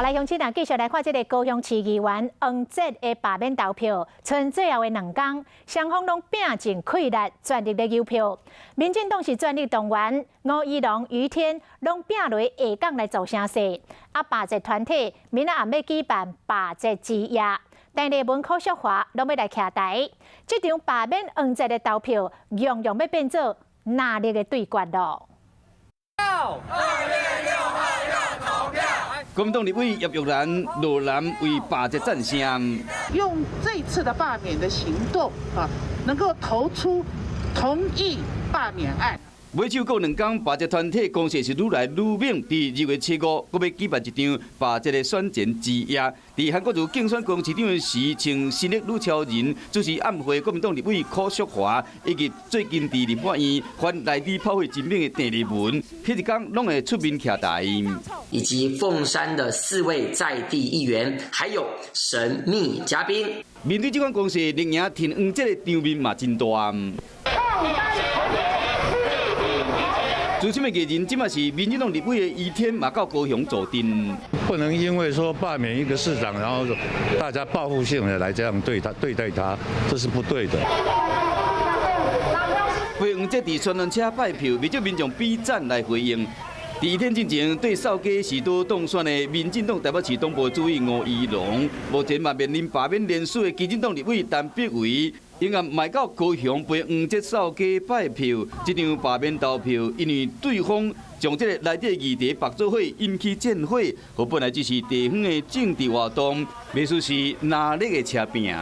來，鄉親啊，繼續來看這个高雄市議員黃捷的罷免投票，賰最後的2工，雙方攏拼盡氣力，全力咧搝票。民進黨是全力動員，吳怡農、余天攏拼落下港來做聲勢。啊，罷捷團體明仔暗欲舉辦罷捷之夜，陳麗文、柯淑華攏欲來徛台。這場罷免黃捷的投票，樣樣欲變做藍綠的對決囉。 2月6號要投票。國民黨立委葉玉蘭落南為罷捷贊聲，用這次的罷免的行動啊，能夠投出同意罷免案。尾手閣2工，罷捷團體攻勢是愈來愈猛。佇2月7、5，閣欲舉辦一場罷捷的選前之夜。佇韓國瑜競選高雄市長的時，請新力女超人主持暗會，國民黨立委柯淑華，以及最近佇立法院反內地炮火真猛的鄭麗文，彼一工攏會出面徛台。以及鳳山的四位在地議員，還有神秘嘉賓。面對這款攻勢，力贏挺黃捷的場面嘛真大。資深的藝人，這馬是民進黨立委的余天，嘛到高雄坐鎮。不能因為說罷免一個市長，然後大家報復性的來這樣對他對待他，這是不對的。為黃捷佇宣傳車拜票，袂少民眾比讚來回應。佇余天進前對掃街時拄當選的民進黨台北市黨部主委吳怡農，目前嘛面臨罷免連署的基進黨立委陳柏惟，因為嘛到高雄陪黃捷掃街拜票，這場罷免投票，因為對方將這个內地議題綁做伙引起戰火，予本來只是地方的政治活動，袂輸是藍綠的車拚。